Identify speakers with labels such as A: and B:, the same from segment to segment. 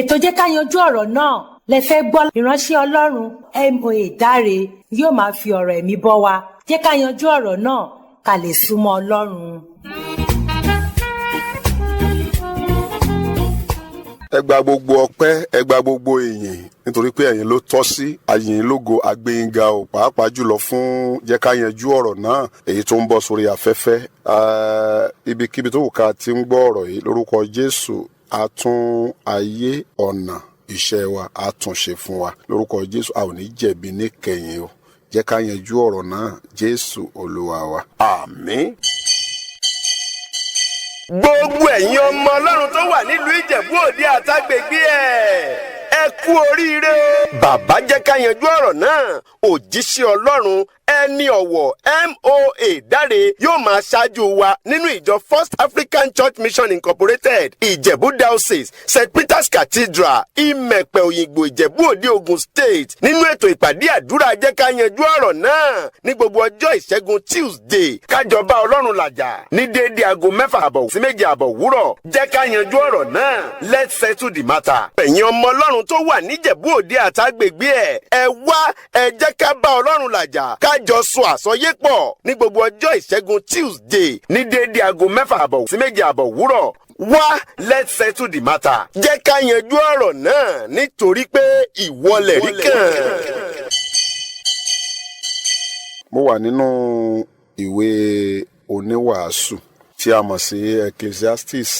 A: Ètò Jẹ́ Ká Yanjú Ọ̀rọ̀ Náà lẹ fẹ́ gbọ́. Ìránṣẹ́ Ọlọ́run Moa Dáre yóò máa fi ọ̀rọ̀ ẹ̀mí bọ́ wa. Jẹ́ ká yanjú ọ̀rọ̀ náà ká lè súnmọ́ Ọlọ́run.
B: Ẹ gba gbogbo ọpẹ́, ẹ gba gbogbo ìyìn, nítorí pé ẹ̀yin ló tọ́ sí àyìn lógo. Agbẹ́yìnga ò, pàápàá jùlọ fún Jẹ́ Ká Yanjú Ọ̀rọ̀ Náà, èyí tó ń bọ̀ sórí afẹ́fẹ́. Ibikíbi tó wù ká ti ń gbọ́ ọ̀rọ̀ yìí, lórúkọ Jésù, a tún ayé ọ̀nà iṣẹ́ wa a tún ṣe fún wa. Lórúkọ Jésù, a ò ní jẹ̀bi níkẹyìn o. Jẹ́ Ká Yanjú Ọ̀rọ̀ Náà, Jésù Olúwa wa, àmín.
C: Gbogbo ẹ̀yin ọmọ Ọlọ́run tó wà nílùú Ìjẹ̀bú Òde àtàgbègbè ẹ̀, ẹ kú oríire. Bàbá Jẹ́ Ká Yanjú Ọ̀rọ̀ Náà, òjíṣẹ́ Ọlọ́run ẹni ọ̀wọ̀ Moa Dáre, yóò máa ṣáájú wa nínú ìjọ First African Church Mission Incorporated, Ìjẹ̀bú Diocese, St Peter's Cathedral, Ìmẹ̀pẹ̀ Òyìnbó, Ìjẹ̀bú Òde, Ogun State, nínú ètò ìpàdé àdúrà Jẹ́ Ká Yanjú Ọ̀rọ̀ Náà ní gbogbo ọjọ́ Ìṣẹ́gun Tuesday, kájọba Ọlọ́run làjà ní déédéé aago 6:30 sí 7:30 wúrọ̀. Jẹ́ Ká Yanjú Ọ̀rọ̀ Náà, let's settle the matter. Ẹ̀yin ọmọ Ọlọ́run tó wà níjẹ̀bú Òde àtàgbègbè ẹ̀, ẹ wá, ẹ jẹ́ ká bá Ọlọ́run làjà, kájọ sọ àsọyé pọ̀ ní gbogbo ọjọ́ Ìṣẹ́gun Tuesday ní déédéé aago 6:30 sí 7:30 wúrọ̀. Wá, let's settle the matter. Jẹ́ ká yanjú ọ̀rọ̀ náà, nítorí pé ìwọlẹ̀ rí kàn.
B: Mo wà nínú ìwé Oníwàásù tí a mọ̀ sí Ecclesiastes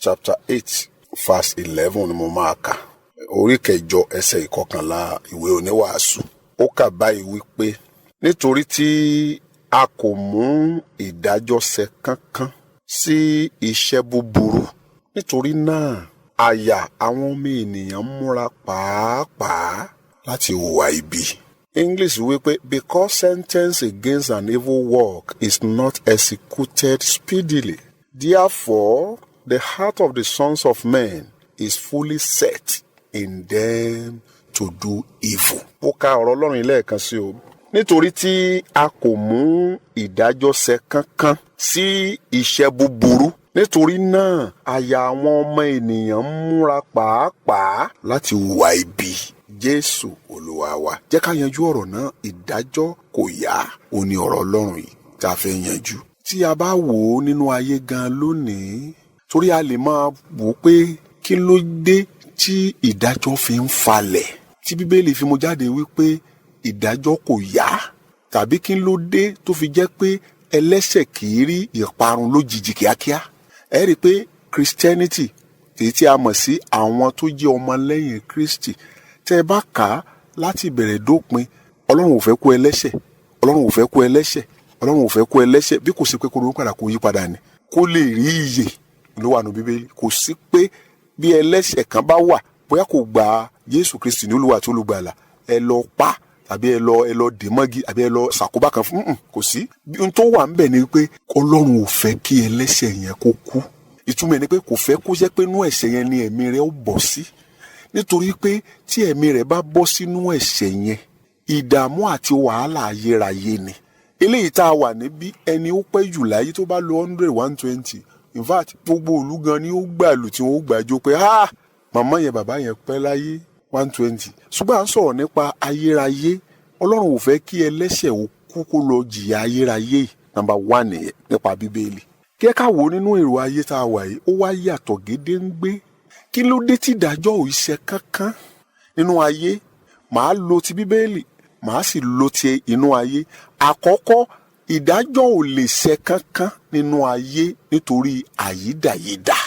B: chapter 8 verse 11 ni mo máa kà. Orí 8, ẹsẹ̀ 11 ìwé Oníwàásù. Ó kà báyìí wípé, nítorí tí a kò mú ìdájọ́ ṣẹ kánkán sí iṣẹ́ búburú, nítorí náà àyà àwọn ọmọ ènìyàn ń múra pàápàá láti hùwà ibi. English wípé, "Because sentence against an evil work is not executed speedily, therefore the heart of the sons of men is fully set in them to do evil." Ó ka ọ̀rọ̀ Ọlọ́run lẹ́ẹ̀kan sí o. Nítorí tí a kò mú ìdájọ́ ṣẹ kánkán sí iṣẹ́ búburú, nítorí náà àyà àwọn ọmọ ènìyàn ń múra pàápàá láti hùwà ibi. Jésù Olúwa wa. Jẹ́ Ká Yanjú Ọ̀rọ̀ Náà, ìdájọ́ kò yá, ó ní ọ̀rọ̀ Ọlọ́run yìí tá a fẹ́ yanjú. Tí a bá wò ó nínú ayé gan lónìí, torí a lè máa wò ó pé kí ló dé tí ìdájọ́ fi ń falẹ̀, tí Bíbélì fi mú jáde wípé ìdájọ́ kò yá, tàbí kí ló dé tó fi jẹ́ pé ẹlẹ́ṣẹ̀ kì í rí ìparun lójijì kíákíá. Ẹ rí i pé Christianity, èyí tí a mọ̀ sí àwọn tó jẹ́ ọmọlẹ́yìn Kristi, tẹ́ ẹ bá kà á láti ìbẹ̀rẹ̀ dópin, Ọlọ́run ò fẹ́ kú ẹlẹ́ṣẹ̀, Ọlọ́run ò fẹ́ kú ẹlẹ́ṣẹ̀, Ọlọ́run ò fẹ́ kú ẹlẹ́ṣẹ̀, bí kò sí pé kó ronú padà, kó yí padà ni, kó lè rí ìyè ló wà nù Bíbélì. Kò sí pé bí ẹlẹ́ṣẹ̀ kan bá wà, bóyá kò gba Jésù Kristi ní Olúwa àti Olùgbàlà, ẹ lọ pa, tàbí ẹ lọ dè mọ́gi, àbí ẹ lọ ṣàkóbá kan fún un. Kò sí. Ohun tó wà ńbẹ̀ ni pé Ọlọ́run ò fẹ́ kí ẹlẹ́ṣẹ̀ yẹn kó kú. Ìtumọ̀ ẹ̀ ni pé kò fẹ́ kó jẹ́ pé inú ẹ̀ṣẹ̀ yẹn ni ẹ̀mí rẹ̀ ó bọ̀ sí, nítorí pé tí ẹ̀mí rẹ̀ bá bọ́ sínú ẹ̀ṣẹ̀ yẹn, ìdààmú àti wàhálà ayérayé ni. Eléyìí tá a wà níbí, ẹni ó pẹ́ jù láyé tó bá lo 100, 120, in fact, gbogbo ìlú gan ni ó gbàlù tí wọ́n ó gbàjọ pé, "Ah, màmá yẹn, bàbá yẹn pẹ́ láyé, 120." Ṣùgbọ́n à ń sọ̀rọ̀ nípa ayérayé. Ọlọ́run ò fẹ́ kí ẹlẹ́ṣẹ̀ ó kú kó lọ jìyà ayérayé. Number one nìyẹn nípa Bíbélì. Kí ẹ ká wò ó nínú èrò ayé tá a wà yìí, ó wá yàtọ̀ gédéǹgbé. Kí ló dé tí ìdájọ́ ò ṣe kánkán nínú ayé? Màá lo ti Bíbélì, màá sì lo ti inú ayé. Àkọ́kọ́, ìdájọ́ ò lè ṣe kánkán nínú ayé nítorí àyídàyídà,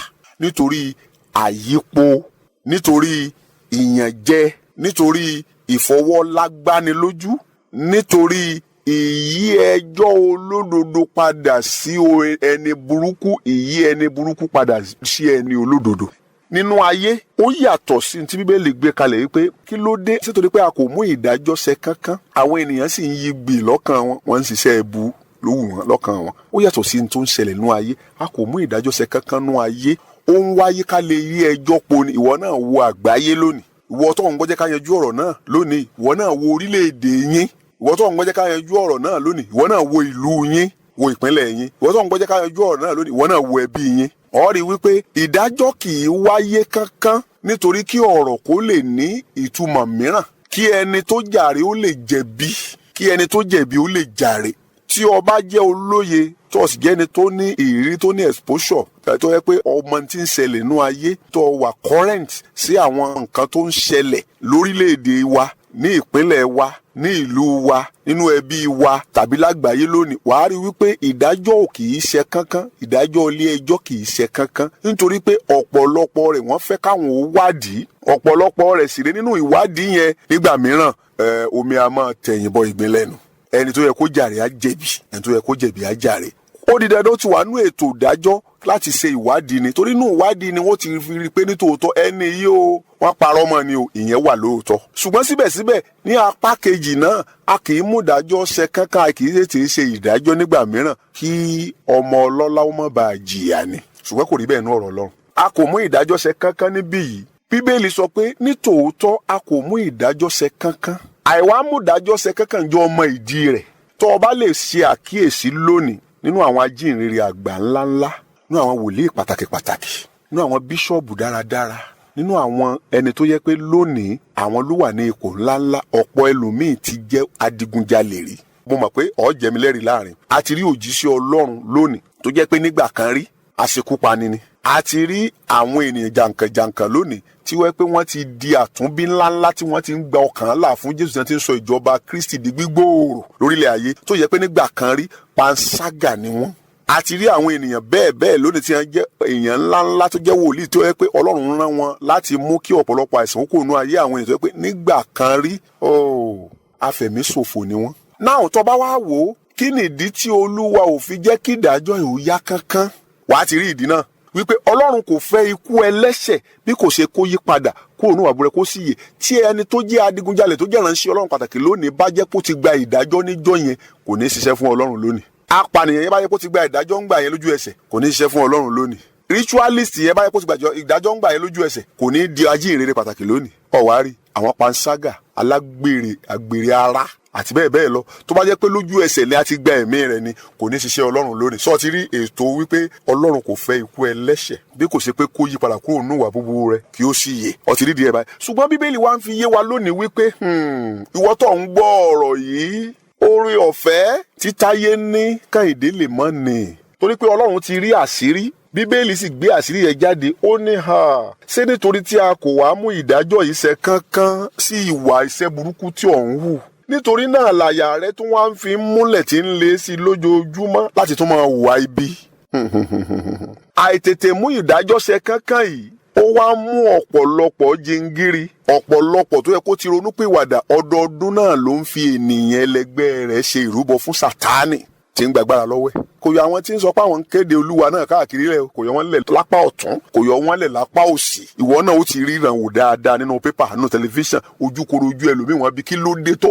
B: nítorí àyípo, nítorí ìyànjẹ, nítorí ìfọwọ́lágbánilójú, nítorí ìyí ẹjọ́ olódodo padà sí ẹni burúkú, ìyí ẹni burúkú padà sí ẹni olódodo. Nínú ayé, ó yàtọ̀ sí tí Bíbélì gbé kalẹ̀ wípé kí ló dé sítorí pé a kò mú ìdájọ́ ṣe kánkán, àwọn ènìyàn sì ń yí gbì lọ́kàn wọn, wọ́n ń ṣiṣẹ́ ẹbu ló wù wọ́n lọ́kàn wọn. Ó yàtọ̀ sí tó ń ṣẹlẹ̀ nínú ayé. A kò mú ìdájọ́ ṣe kánkán nínú ayé. Ó ń wáyé ká lè rí ẹjọ́ po ni. Ìwọ náà wo àgbáyé lónìí. Ìwọ tó ń gbọ́ Jẹ́ Ká Yanjú Ọ̀rọ̀ Náà lónìí, ìwọ náà wo orílẹ̀-èdè yín. Ìwọ tó ń gbọ́ Jẹ́ Ká Yanjú Ọ̀rọ̀ Náà lónìí, ìwọ náà wo ìlú yín. Wo ìpínlẹ̀ yín. Ìwọ tó ń gbọ́ Jẹ́ Ká Yanjú Ọ̀rọ̀ Náà lónìí, ìwọ náà wo ẹbí yín. Ó rí wípé ìdájọ́ kì í wáyé kánkán nítorí kí ọ̀rọ̀ kó lè ní ìtumọ̀ mìíràn, kí ẹni tó jàre ó lè jẹ̀bi, kí ẹni tó jẹ̀bi ó lè jàre. Tí o bá jẹ́ olóye, tó o sì jẹ́ ẹni tó ní ìrírí, tó ní exposure, tó yẹ pé ọmọ tí ń ṣẹlẹ̀ nínú ayé, tó wà current sí àwọn nǹkan tó ń ṣẹlẹ̀ lórílẹ̀‐èdè wa, ní ìpínlẹ̀ wa, ní ìlú wa, nínú ẹbí wa tàbí lágbàáyé lónìí, wàá rí wípé ìdájọ́ ò kì í ṣe kánkán. Ìdájọ́ ilé ẹjọ́ kì í ṣe kánkán nítorí pé ọ̀pọ̀lọpọ̀ rẹ̀, wọ́n fẹ́ káwọn ó wádìí. Ọ̀pọ̀lọpọ̀ rẹ̀ sì rí nínú ìwádìí yẹn, nígbà mìíràn, omi a máa tẹ̀yìn bọ ìgbín lẹ́nu. Ẹni tó yẹ kó jàre á jẹ̀bi, ẹni tó yẹ kó jẹ̀bi á jàre. Ó di dandan, ó ti wà nú ètò ìdájọ́ láti ṣe ìwádìí ni, torí inú ìwádìí ni wọ́n ti fi rí i pé nítòótọ́ ẹni yìí o, wọ́n parọ́ mọ́ ni o. Ìyẹn wà lóòótọ́, ṣùgbọ́n síbẹ̀síbẹ̀, ní apá kejì náà, a kì í mú ìdájọ́ ṣe kánkán, a kì í tètè ṣe ìdájọ́ nígbà mìíràn kí ọmọ ọlọ́lá ó má bàa jìyà ni. Ṣùgbọ́n kò rí bẹ́ẹ̀ nú ọ̀rọ̀ Ọlọ́run. A kò mú ìdájọ́ ṣe kánkán níbí yìí. Bíbélì sọ pé nítòótọ́ a kò mú ìdájọ́ ṣe kánkán. Àìwá mú ìdájọ́ ṣe kánkán jọ ọmọ ìdí rẹ̀. Tó o bá lè ṣe àkíyèsí lónìí, nínú àwọn ajínrere àgbà ńláńlá, nínú àwọn wòlíì pàtàkì pàtàkì, nínú àwọn bíṣọ̀bù dáradára, nínú àwọn ẹni tó yẹ pé lónìí àwọn ló wà ní ipò ńláńlá, ọ̀pọ̀ ẹlòmíín ti jẹ́ adigunjalè rí. Mo mọ̀ pé ọ̀ jẹ́mi lẹ́rìí láàrin. A ti rí òjíṣẹ́ Ọlọ́run lónìí tó jẹ́ pé nígbà kan rí, aṣekúpani ni. A ti rí àwọn ènìyàn jàǹkànjàǹkàn lónìí tí wọ́n pé wọ́n ti di àtúnbí ńláńlá, tí wọ́n ti ń gba ọkàn là fún Jésù, tí wọ́n ti ń sọ ìjọba Kristi di gbígbòòrò lórílẹ̀ ayé, tó yẹ pé nígbà kan rí, panṣágà ni wọ́n. A ti rí àwọn ènìyàn bẹ́ẹ̀ bẹ́ẹ̀ lónìí tí wọ́n jẹ́ èèyàn ńláńlá, tó jẹ́ wòlíì, tó yẹ pé Ọlọ́run rán wọn láti mú kí ọ̀pọ̀lọpọ̀ àìsàn kò nú ayé àwọn ènìyàn, tó yẹ pé nígbà kan rí, afẹ̀míṣòfò ni wọ́n. Náà tó bá wá wò ó, kí nìdí tí Olúwa ò fi jẹ́ kí ìdájọ́ yìí ó yá kánkán? Wàá ti rí ìdí náà wípé Ọlọ́run kò fẹ́ ikú ẹlẹ́ṣẹ̀ bí kò ṣe kó yí padà kúrò ní àbúrẹ́ kó sì yè. Tí ẹni tó jẹ́ adigunjalè tó jẹ́ ìránṣẹ́ Ọlọ́run pàtàkì lónìí bá jẹ́ kó ti gba ìdájọ́ níjọ́ yẹn, kò ní ṣiṣẹ́ fún Ọlọ́run lónìí. Apànìyàn yẹn bá yẹ kó ti gba ìdájọ́ ńgbà yẹn lójú ẹsẹ̀, kò ní ṣiṣẹ́ fún Ọlọ́run lónìí. Ritualist yẹn bá yẹ kó ti gba ìdájọ́ ńgbà yẹn lójú ẹsẹ̀, kò ní di ajínrere pàtàkì lónìí. Ọ̀wárí àwọn panṣágà, alágbèrè, àgbèrè ara àti bẹ́ẹ̀ bẹ́ẹ̀ lọ, tó bá jẹ́ pé lójú ẹsẹ̀ ni a ti gba ẹ̀mí rẹ̀ ni, kò ní ṣiṣẹ́ Ọlọ́run lónìí. Sọ ti rí ètò wípé Ọlọ́run kò fẹ́ ikú ẹlẹ́ṣẹ̀ bí kò ṣe pé kó yí padà kúrò nínú ìwà búburú rẹ̀ kí ó sì yè. Ọtí rí díẹ̀ báyìí. Ṣùgbọ́n Bíbélì wa ń fi yé wa lónìí wípé ìwọ tó ń gbọ́ ọ̀rọ̀ yìí, oore ọ̀fẹ́ títáyé ní, Kẹ́hìndé lè mọ́ ni, torí pé Ọlọ́run ti rí àṣírí. Bíbélì sì gbé àṣírí yẹn jáde. Ó ní ha ṣé nítorí tí a kò wá mú ìdájọ́ yìí ṣẹ kánkán sí ìwà iṣẹ́ burúkú tí ò ń hù, nítorí náà làyà rẹ tún wá ń fi múlẹ̀ tí ń lé sí i lójoojúmọ́ láti tún máa hùwà ibi. Àìtètè mú ìdájọ́ ṣẹ kánkán yìí, ó wá mú ọ̀pọ̀lọpọ̀ jingiri, ọ̀pọ̀lọpọ̀ tó yẹ kó ti ronúpìwàdà. Ọdọọdún náà ló ń fi ènìyàn ẹlẹgbẹ́ rẹ̀ ṣe ìrúbọ fún Sátánì tí ń gbàgbára lọ́wọ́ ẹ̀. Kò yọ àwọn tí ń sọ pé àwọn ń kéde Olúwa náà káàkiri rẹ̀, kò yọ wọ́n lẹ̀ lápá ọ̀tún, kò yọ wọ́n lẹ̀ lápá òsì. Ìwọ náà ó ti ríran wò dáadáa nínú pépà, nínú tẹlifíṣàn, ojúkorojú ẹlòmíì wọn bí kí ló dé tó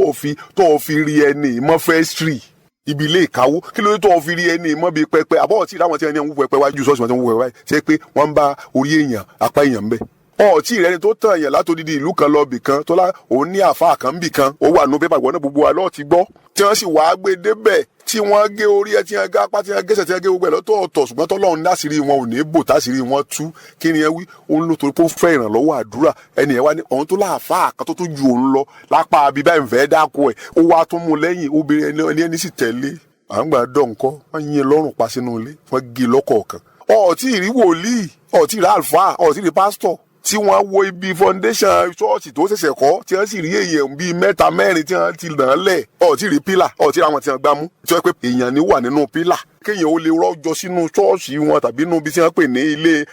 B: fi rí ẹni mọ́ fẹ́ẹ́sìrì ibi ilé ìkáwó? Kí ló dé tó fi rí ẹni mọ́ bíi pẹpẹ àbọ̀ tí ìdáwọn tí ẹni ń wú pẹpẹ wájú ṣọ́ọ̀ṣì wọn tí ń wú pẹpẹ báyìí, ṣé pé wọ́n ń bá orí èèyàn, apá èèyàn ń bẹ? Ọtí rẹ ni tó tàn yàn látòdìdí ìlú kan lọ bì kan tó lá òun ní àáfàá kan bì kan, ó wà nù pépà, ìwọ náà gbogbo wa lọ́ọ̀ ti gbọ́, tí wọ́n sì wáá gbé débẹ̀, tí wọ́n gé orí ẹ, tí wọ́n gé apá, tí wọ́n gẹ́sẹ̀, tí wọ́n gé gbogbo ẹ̀ lọ́tọ̀ọ̀tọ̀. Ṣùgbọ́n tọ́lọ́run láṣìírí wọn ò ní bò, táṣìírí wọn tú. Kí ni ẹ wí? Òun ló torí pé ó fẹ́ ìrànlọ́wọ́ àdúrà. Ẹni ẹ wá ní òun tó láàfáà kan tó tún ju òun lọ lápá abí báyìí ń fẹ́ dáko ẹ̀, ó wá tún mú lẹ́yìn obìnrin ẹni, ẹni sì tẹ̀lé à ń gbà dọ̀ ńkọ́, wọ́n yín lọ́rùn pa sínú ilé, wọ́n gé lọ́kọ̀ọ̀kan. Ọ̀ọ́tí ìrí wòlíì, ọ̀ọ́tí ìrí àlùfáà, ọ̀ọ́tí ìrí pásítọ̀ tí wọ́n wo ibi foundation ṣọ́ọ̀ṣì tó ṣẹ̀ṣẹ̀ kọ́, tí wọ́n sì rí èèyàn bíi mẹ́ta mẹ́rin tí wọ́n ti nà án lẹ̀. Ọ̀ọ́tí rí pillar, ọ̀ọ́tí àwọn tí wọ́n gbá mú tí wọ́n pé èèyàn ní wà nínú pillar, kéèyàn ó lè rọ́jò sínú ṣọ́ọ̀ṣì wọn tàbí nínú ibi tí wọ́n pè ní ilé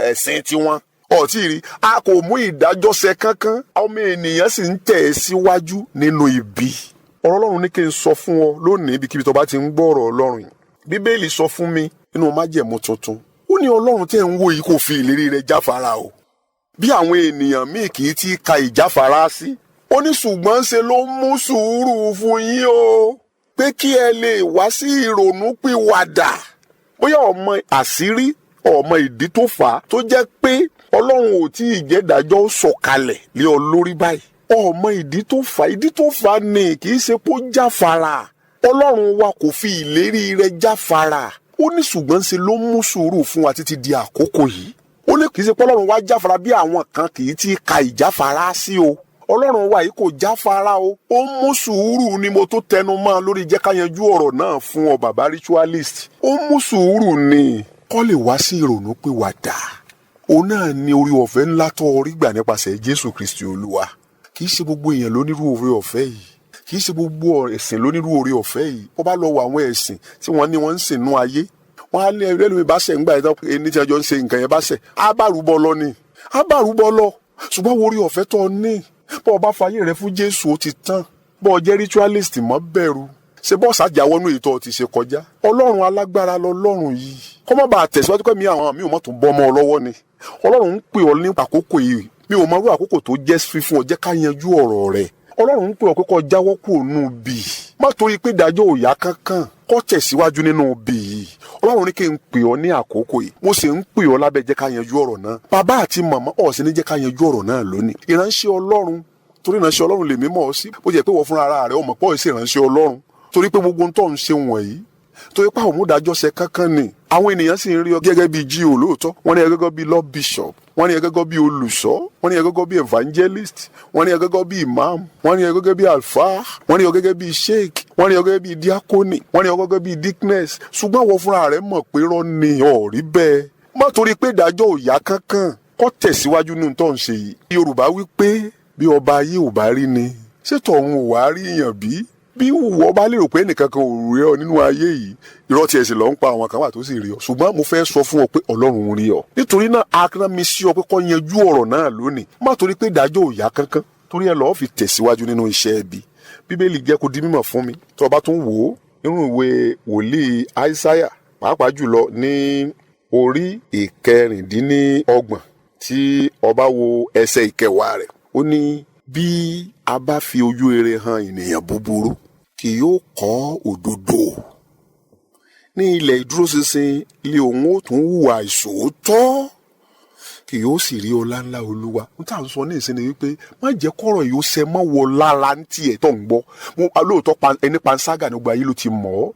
B: ẹ̀sìn tiwọn. Ọ̀tí rí a kò mú ìdájọ́ ṣẹ kánkán, ọmọ ènìyàn sì ń tẹ̀ ẹ́ síwájú nínú ibi. Ọ̀rọ̀ Ọlọ́run ní kí n sọ fún ọ lónìí, ibikíbi tó bá ti ń gbọ́ ọ̀rọ̀ Ọlọ́run yìí. Bíbélì sọ fún mi nínú Májẹ̀mú Tuntun, ó ní Ọlọ́run tẹ́ ń wò yìí kò fi ìlérí rẹ̀ jáfara o, bí àwọn ènìyàn míì kì í ti ka ìjáfara sí. Ó ní ṣùgbọ́n ṣe ló ń mú sùúrù fún yín o, pé kí ẹ lè wá sí ìrònúpìwàdà. Bóyá ọmọ àṣírí, ọmọ ìdí tó fà á tó jẹ́ pé Ọlọ́run ò tí ì jẹ́ ìdájọ́ sọ̀kalẹ̀ lé ọ lórí báyìí, ọmọ ìdí tó fà á. Ìdí tó fà á ni kì í ṣe kó jáfara. Ọlọ́run wa kò fi ìlérí rẹ̀ jáfara, ó ní ṣùgbọ́n ṣe ló mú sùúrù fún wa títí di àkókò yìí. Ó ní kì í ṣe pé Ọlọ́run wa jáfara bí àwọn kan kì í ti ka ìjáfara sí o. Ọlọ́run wa yìí kò jáfara o, ó mú sùúrù ni. Mo tó tẹnu mọ́ lórí jẹ́ ká yanjú ọ̀rọ̀ náà fún ọ, bàbá ritualist. Ó mú sùúrù ni kó lè wá sí ìrònú pìwàdà. Òun náà ni orí ọ̀fẹ́ ńlá tó orí gbà nípasẹ̀ Jésù Kristi Olúwa. Kì í ṣe gbogbo èèyàn ló nírú oore ọ̀fẹ́ yìí, kì í ṣe gbogbo ẹ̀sìn ló nírú oore ọ̀fẹ́ yìí. Ó bá lọ wọ àwọn ẹ̀sìn tí wọ́n ní wọ́n ń sìn nú ayé, wọ́n á lé ẹlẹ́nu bá ṣẹ̀ ńgbà yẹn, ẹni tí wọ́n jọ ń ṣe nǹkan yẹn bá ṣẹ̀, á bá rúbọ lọ ni, á bá rúbọ lọ. Ṣùgbọ́n wo oore ọ̀fẹ́ tó ní, bọ́ ọ bá fayé rẹ fún Jésù, ó ti tán. Bọ́ ọ jẹ́ ritualist, mọ́ bẹ̀rù ṣe bọ́ọ̀sì àjáwọ́nú ètò ti ṣe kọjá. Ọlọ́run alágbára lọ́lọ́run yìí, kọ́ má bàa tẹ̀síwájú pé mi àwọn mi ò mọ̀ tó bọ́ ọmọ ọ lọ́wọ́ ni. Ọlọ́run ń pè ọ́ ní àkókò yìí. Mi ò mọ irú àkókò tó jẹ́ fífún ọ. Jẹ́ ká yanjú ọ̀rọ̀ rẹ̀. Ọlọ́run ń pè ọ́ pé kó jáwọ́ kúrò nù bì, má torí pé ìdájọ́ ò yá kankan, kó tẹ̀síwájú nínú bì yìí. Ọlọ́run ní kí n pè ọ́ ní àkókò yìí. Mo sì ń pè ọ́ lábẹ́ jẹ́ ká yanjú ọ̀rọ̀ náà. Bàbá àti màmá, ọ̀ sì ní jẹ́ ká yanjú ọ̀rọ̀ náà lónìí. Ìránṣẹ́ Ọlọ́run, torí ìránṣẹ́ Ọlọ́run lèmi mọ̀ ọ́ sí, bó jẹ́ pé wọ́n fúnra ara rẹ̀ ọmọ pọ̀ sí ìránṣẹ́ Ọlọ́run, torí pé gbogbo tó ń ṣe wọ̀nyí, torí pé àwọn òmùdájọ́ ṣe kankan ni, àwọn ènìyàn sì ń rí ọ gẹ́gẹ́ bíi G.O. lóòótọ́, wọ́n ní ẹ gẹ́gẹ́ bíi lord bishop, wọ́n ní ẹ gẹ́gẹ́ bíi olùṣọ́, wọ́n ní ẹ gẹ́gẹ́ bíi evangelist, wọ́n ní ẹ gẹ́gẹ́ bíi imam, wọ́n ní ẹ gẹ́gẹ́ bíi alfa, wọ́n ní ẹ gẹ́gẹ́ bíi sheikh, wọ́n ní ẹ gẹ́gẹ́ bíi diakoni, wọ́n ní ẹ gẹ́gẹ́ bíi deaconess. Ṣùgbọ́n wọ́n fúnra rẹ̀ mọ̀ pé rọ́ ni ọ̀rí bẹ́ẹ̀. Má torí pé ìdájọ́ ò yá kankan, kó tẹ̀síwájú nínú tó ń ṣe yìí. Yorùbá wí pé bí ọba ayé ò bá rí ni, ṣé tọ̀run ò wá rí yàn? Bí wọ́n bá lérò pé ẹnìkan kan ò rí ọ nínú ayé yìí, irọ́ tiẹ̀ sì lọ ń pa. Àwọn kan wà tó sì rí ọ, ṣùgbọ́n mo fẹ́ sọ fún ọ pé Ọlọ́run rí ọ. Nítorí náà, a rán mi sí ọ pé kó yanjú ọ̀rọ̀ náà lónìí. Má torí pé ìdájọ́ ò yá kankan, torí ẹ lọ́ọ́ fi tẹ̀síwájú nínú iṣẹ́ ẹbí. Bíbélì jẹ́ kó di mímọ̀ fún mi. Tó o bá tún wò ó nínú ìwé wòlíì Aísáyà, pàápàá jùlọ ní orí 26, tí o bá wo ẹsẹ̀ 10 rẹ̀, ó ní bí a bá fi ojú rere hàn ènìyàn búburú, kì yóò kọ́ òdodo. Ní ilẹ̀ ìdúróṣinṣin lé òun ó tún hùwà ìṣòótọ́, kì yóò sì rí ọlá ńlá Olúwa. N tá à ń sọ ní ìsinmi wípé má jẹ́ kọ́rọ̀ yìí ó ṣe mọ́ wọ lára ń tiẹ̀ tó ń gbọ́. Mo lóòótọ́ ẹni panṣágà ní gbogbo ayé ló ti mọ̀ ọ́.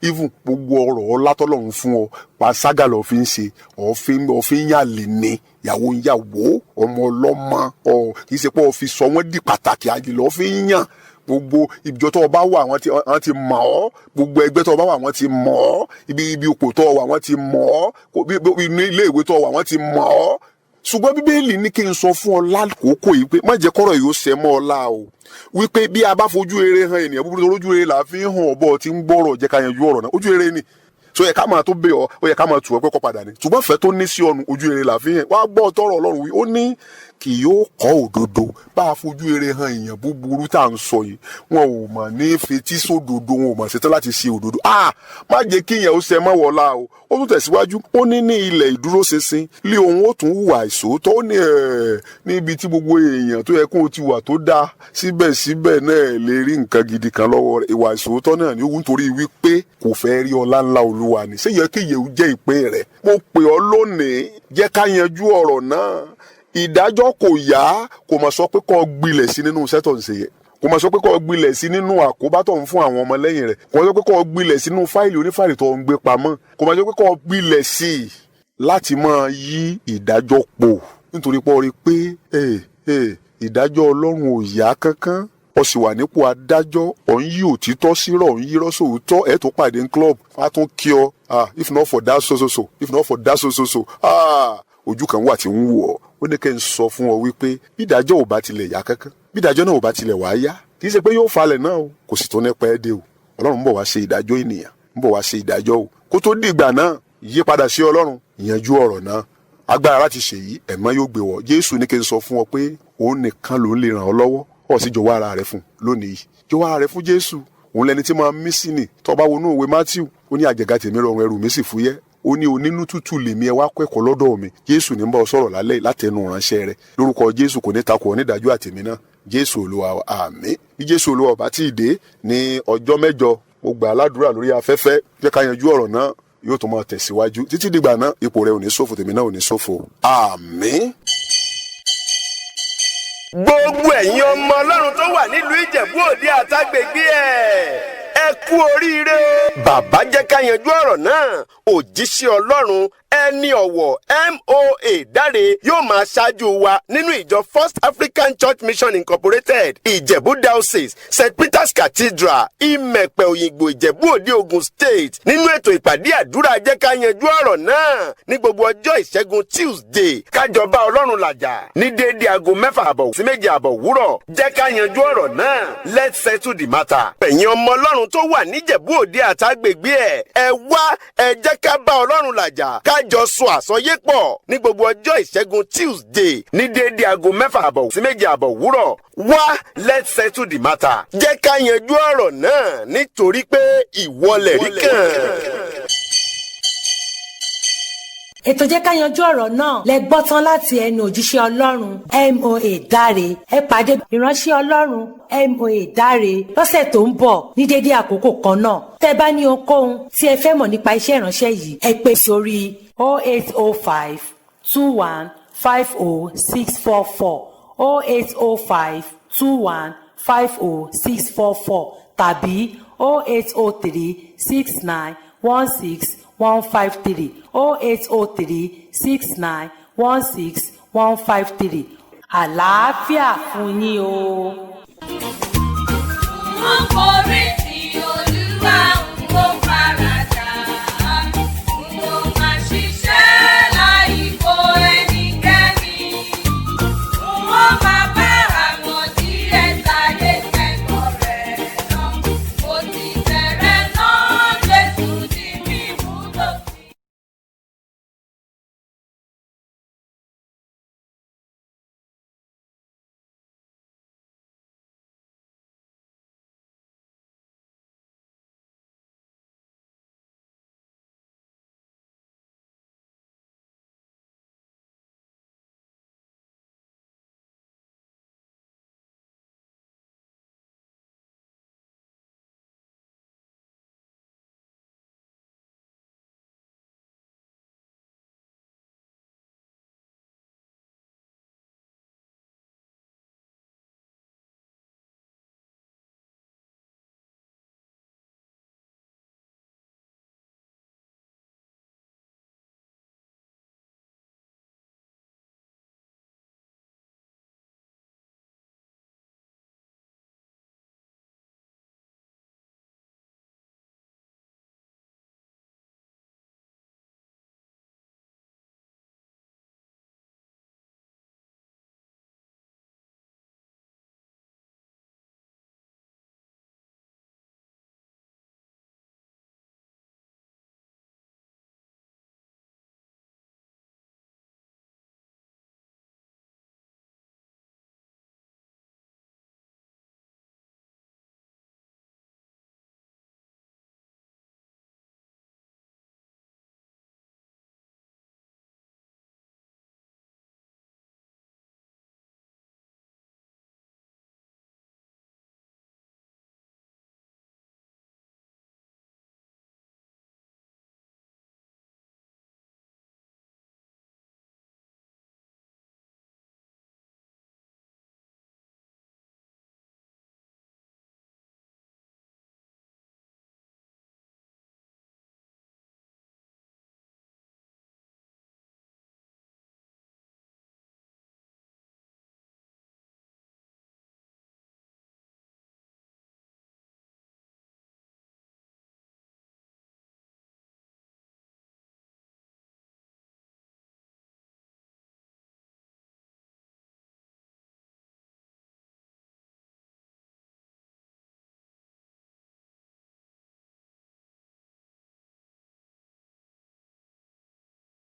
B: Even gbogbo ọ̀rọ̀ ọlá tọ́lọ́run fún ọ, panṣágà lọ́ọ́ fi ń ṣe, ọ̀fin yàlè ni, ìyàwó ń yàwó, ọmọ ọlọ́mọ ọ, kì í ṣe pé ọ fi sọ wọ́n di pàtàkì, àjè lọ́ọ́ fi ń yàn. Gbogbo ìjọ tó o bá wà, wọ́n ti mọ̀ ọ́. Gbogbo ẹgbẹ́ tó o bá wà, wọ́n ti mọ̀ ọ́. Ibi ipò tó o wà, wọ́n ti mọ̀ ọ́. Inú ilé ìwé tó o wà, wọ́n ti mọ̀ ọ́. Ṣùgbọ́n Bíbélì ní kí n sọ fún ọ lákòókò yìí pé má jẹ́ kọ́rọ̀ yìí ó ṣẹ mọ́ ọ lá o, wípé bí a bá fojú rere hàn ènìyàn búburú, tó lójú rere là á fi ń hàn ọ̀bọ tí ń gbọ́rọ̀ jẹ́ ká yanjú ọ̀rọ̀ náà. Ojú rere ni so yẹ ká máa tó bẹ̀ ọ́, ó yẹ ká máa tù ọ́ pé kó padà ni. Ṣùgbọ́n fẹ́ tó ní sí ọ̀nù, ojú rere là fi hàn. Wá gbọ́ tọrọ Ọlọ́run wí, ó ní kì yóò kọ́ òdodo. Bá a fojú rere hàn èèyàn búburú tá à ń sọ yìí, wọn ò mọ̀ ní fetí sódodo, wọn ò mọ̀ ṣetán láti ṣe òdodo. A má jẹ́ kí ìyẹn ó ṣe mọ́ wọlá o. Ó tún tẹ̀síwájú, ó ní ní ilẹ̀ ìdúróṣinṣin lé òun ó tún hùwà ìṣòótọ́. Ó ní ẹ̀ níbi tí gbogbo èèyàn tó yẹ kó o ti wà tó dáa, síbẹ̀síbẹ̀ náà lè rí nǹkan gidi kan lọ́wọ́ rẹ̀, ìwà ìṣòótọ́ náà ní ó, nítorí wípé kò fẹ́ rí ọlá ńlá Olúwa ni. Ṣé yẹ kí ìyẹn jẹ́ ìpín rẹ̀? Mo pè ọ́ lónìí, jẹ́ ká yanjú ọ̀rọ̀ náà. Ìdájọ́ kò yá, kò mọ̀ sọ pé kó gbilẹ̀ sí nínú iṣẹ́ tó ń ṣe yẹ, kò mọ̀ sọ pé kó gbilẹ̀ sí nínú àkóbá tó ń fún àwọn ọmọlẹ́yìn rẹ̀, kò mọ̀ sọ pé kó gbilẹ̀ sínú fáìlì onífáìlì tó ń gbé pamọ́, kò mọ̀ sọ pé kó gbilẹ̀ sí i láti máa yí ìdájọ́ pò, nítorí pé ó rí pé ìdájọ́ Ọlọ́run ò yá kankan. Ó sì wà nípò adájọ́, ò ń yí òtítọ́ sírọ̀, ò ń yírọ́ sóòótọ́. Ẹ̀ tó pàdé ní club, á tún kí ọ, "Ah, if not for that so so so, if not for that so so so." Ah, ojú kan wà tí ń wù ọ́. Ó ní kí n sọ fún ọ wípé bí ìdájọ́ ò bá tilẹ̀ yá kankan, bí ìdájọ́ náà ò bá tilẹ̀ wá yá, kì í ṣe pé yóò falẹ̀ náà o, kò sì tó nípa ẹ́ dé o. Ọlọ́run ń bọ̀ wá ṣe ìdájọ́ ènìyàn, ń bọ̀ wá ṣe ìdájọ́ o. Kó tó dìgbà náà, yí padà sí Ọlọ́run, ìyanjú ọ̀rọ̀ náà. Agbára láti ṣèyí, ẹ̀mọ́ yóò gbé wọ̀. Jésù ní kí n sọ fún ọ pé òun nìkan ló ń lè ràn ọ́ lọ́wọ́. Ọ̀ sì jọ̀wọ́ ara rẹ fún lónìí yìí. Jọ̀wọ́ ara rẹ fún Jésù. Òun lẹni tí máa mí sí ni. Tó bá wọnú ìwé Matthew, ó ní àjàgà tèmi rọrùn, ẹrù mi sì fúyẹ́. Ó ní onínú tútù lèmi, ẹ wá kẹ́kọ̀ọ́ lọ́dọ̀ mi. Jésù ní bá ọ sọ̀rọ̀ lálẹ́ látẹnu ìránṣẹ́ rẹ̀. Lórúkọ Jésù, kò ní takò onídàájọ́ àtèmi náà. Jésù Olúwa, àmín. Bí Jésù Olúwa ọba tí ì dé ní ọjọ́ 8, mo gbà aládùúrà lórí afẹ́fẹ́ jẹ́ ká yanjú ọ̀rọ̀ náà yóò tún máa tẹ̀síwájú. Títí dìgbà náà, ipò rẹ ò ní ṣòfò, tèmi náà ò ní ṣòfò. Àmín.
C: Gbogbo ẹ̀yin ọmọ Ọlọ́run tó wà nílùú Ìjẹ̀bú Òde àtàgbègbè ẹ̀. Ẹ kú oríire o. Bàbá jẹ́ ká yanjú ọ̀rọ̀ náà, òjíṣẹ́ Ọlọ́run ẹni ọ̀wọ̀ Moa Dáre yóò máa ṣáájú wa nínú ìjọ First African Church Mission Incorporated, Ìjẹ̀bú Diocese, St Peter's Cathedral, Ìmẹ̀pẹ̀ Òyìngbò, Ìjẹ̀bú Òde, Ògùn State, nínú ètò ìpàdé àdúrà jẹ́ ká yanjú ọ̀rọ̀ náà ní gbogbo ọjọ́ ìṣẹ́gun Tuesday, kájọ bá Ọlọ́run làjà ní déédéé aago 6:30 sí 7:30 wúrọ̀. Jẹ́ ká yanjú ọ̀rọ̀ náà, let's settle the matter. Ẹ̀yin ọmọ Ọlọ́run tó wà níjẹ̀bú Òde àtàgbègbè ẹ̀, ẹ wá, ẹ jẹ́ ká bá Ọlọ́run làjà, kájọ sọ àsọyé pọ̀ ní gbogbo ọjọ́ ìṣẹ́gun Tuesday ní déédéé aago 6:30 sí 7:30 wúrọ̀. Wá, let's settle the matter. Jẹ́ ká yanjú ọ̀rọ̀ náà nítorí pé ìwọlẹ̀ rí kàn.
A: Ètò jẹ́ ká yanjú ọ̀rọ̀ náà lẹ gbọ́ tán láti ẹnu òjíṣẹ́ Ọlọ́run Moa Dáre. Ẹ pàdé ìránṣẹ́ Ọlọ́run Moa Dáre lọ́sẹ̀ tó ń bọ̀ ní dédé àkókò kan náà. Tẹ́ bá ní ohunkóhun tí ẹ fẹ́ mọ̀ nípa iṣẹ́ ìránṣẹ́ yìí, ẹ pè sórí 0805 21 50 644, 0805 21 50 644 tàbí 0803 69 16 153, 0803 69 16 153. Àlàáfíà fún yín o.
D: Wọ́n kò rí.